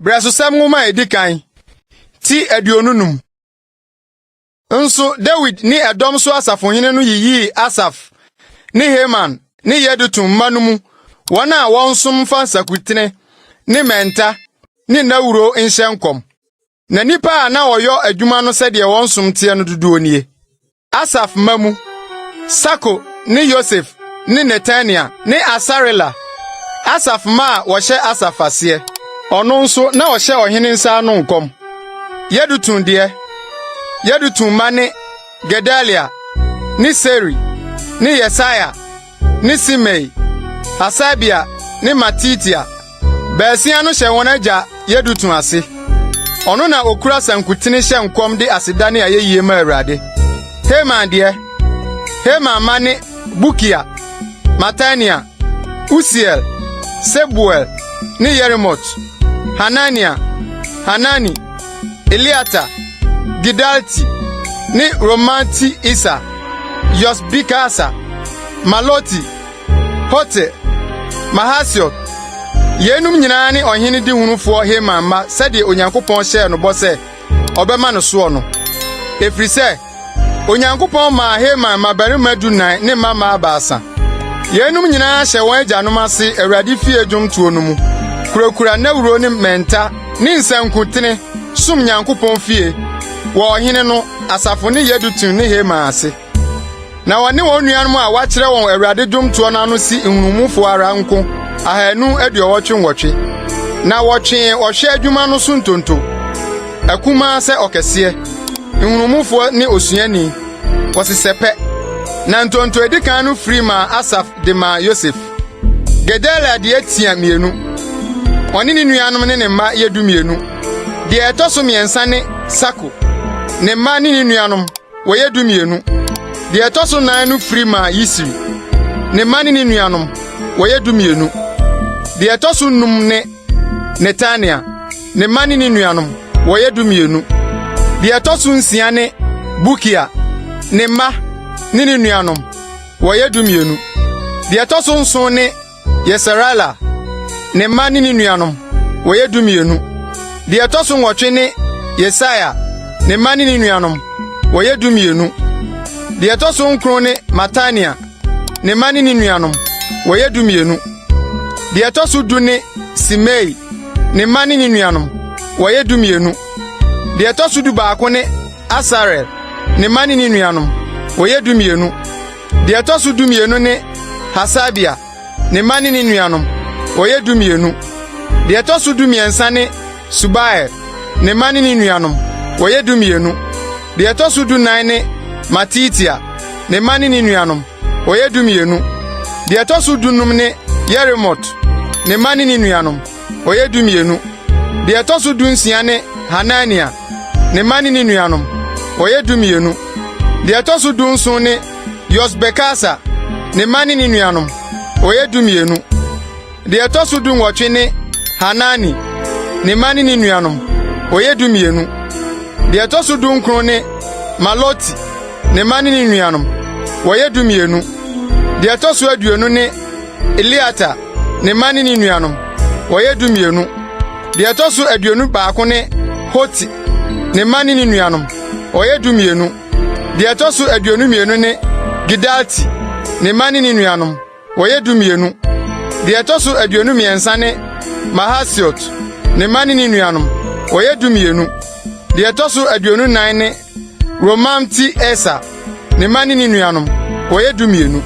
Brɛsosɛm Nwoma a edi kan, ti 25. Nso Dawid ne ɛdɔm so asafohene no yiyii Asaf ne Heman ne Yedutun mma no mu wɔn a wɔnsom mfa nsankutene ne mmɛnta ne nnawuro nhyɛ nkɔm. Na nnipa a na wɔyɔ adwuma no sɛdeɛ wɔn som teɛ no dodoɔ nie: Asaf mma mu, Sakur ne Yosef ne Netania ne Asarela, Asaf mma a wɔhyɛ Asaf aseɛ. Ɔno nso na ɔhyɛ ɔhene nsa ano nkɔm. Yedutun deɛ, Yedutun mma ne Gedalia ne Seri ne Yesaia ne Simei, Hasabia ne Matitia. Baasia no hyɛ wɔn agya Yedutun ase. Ɔno na okura sankutene hyɛ nkɔm de aseda ne ayɛyie ma Awurade. Heman deɛ, Heman mma ne Bukia, Matania, Usiel, Sebuel ne Yerimot, Hanania, Hanani, Eliata, Gidalti ne Romamti-Eser, Yosbekasa, Maloti, Hotir, Mahasiot. Yeinom nyinaa ne ɔhene dehunufoɔ Heman mma sɛdeɛ Onyankopɔn hyɛɛ no bɔ sɛ ɔbɛma no soɔ no. Ɛfiri sɛ, Onyankopɔn maa Heman mmabarima 14 ne mmammaa 3. Yeinom nyinaa hyɛ wɔn agyanom ase Awurade fie dwomtoɔ no mu, kurakura nnawuro ne mmɛnta ne nsankutene som Nyankopɔn fie wɔ ɔhene no asafo ne Yedutun ne Heman ase. Na wɔne wɔn nuanom a wɔakyerɛ wɔn Awurade dwomtoɔ no ano si nhunumufo ara nko 288. Na wɔtwee ɔhwɛ adwuma no so ntonto, akumaa sɛ ɔkɛseɛ, nhunumufoɔ ne osuani, wɔsesɛ pɛ. Na ntonto a edi kan no firi maa Asaf de maa Yosef. Gedalia deɛ tia 2, ɔne ne nuanom ne ne mma yɛ 12. Deɛ ɛtɔ so mmiɛnsa ne Sakur, ne mma ne ne nuanom, wɔyɛ 12. Deɛ ɛtɔ so nnan no firi maa Yisri, ne mma ne ne nuanom, wɔyɛ 12. Deɛ ɛtɔ so num ne Netania, ne mma ne ne nuanom, wɔyɛ 12. Deɛ ɛtɔ so nsia ne Bukia, ne mma ne ne nuanom, wɔyɛ 12. Deɛ ɛtɔ so nson ne Yesarela, ne mma ne ne nuanom, wɔyɛ 12. Deɛ ɛtɔ so 8 ne Yesaia, ne mma ne ne nuanom, wɔyɛ 12. Deɛ ɛtɔ so 9 ne Matania, ne mma ne ne nuanom, wɔyɛ 12. Deɛ ɛtɔ so 10 ne Simei, ne mma ne ne nuanom, wɔyɛ 12. Deɛ ɛtɔ so 11 ne Asarel, ne mma ne ne nuanom, wɔyɛ 12. Deɛ ɛtɔ so 12 ne Hasabia, ne mma ne ne nuanom, wɔyɛ 12. Deɛ ɛtɔ so 13 ne Subael, ne mma ne ne nuanom, wɔyɛ 12. Deɛ ɛtɔ so 14 ne Matitia, ne mma ne ne nuanom, wɔyɛ 12. Deɛ ɛtɔ so 15 ne Yeremot, ne mma ne ne nuanom, wɔyɛ 12. Deɛ ɛtɔ so 16 ne Hanania, ne mma ne ne nuanom, wɔyɛ 12. Deɛ ɛtɔ so 17 ne Yosbekasa, ne mma ne ne nuanom, wɔyɛ 12. Deɛ ɛtɔ so 18 ne Hanani, ne mma ne ne nuanom, wɔyɛ 12. Deɛ ɛtɔ so 19 ne Maloti, ne mma ne ne nuanom, wɔyɛ 12. Deɛ ɛtɔ so 20 ne Eliata, ne mma ne ne nuanom, wɔyɛ 12. Deɛ ɛtɔ so 21 ne Hoti, ne mma ne ne nuanom, wɔyɛ 12. Deɛ ɛtɔ so 22 ne Gidalti, ne mma ne ne nuanom, wɔyɛ 12. Deɛ ɛtɔ so 23 ne Mahasiot, ne mma ne ne nuanom, wɔyɛ 12. Deɛ ɛtɔ so 24 ne Romamti-Eser, ne mma ne ne nuanom, wɔyɛ 12.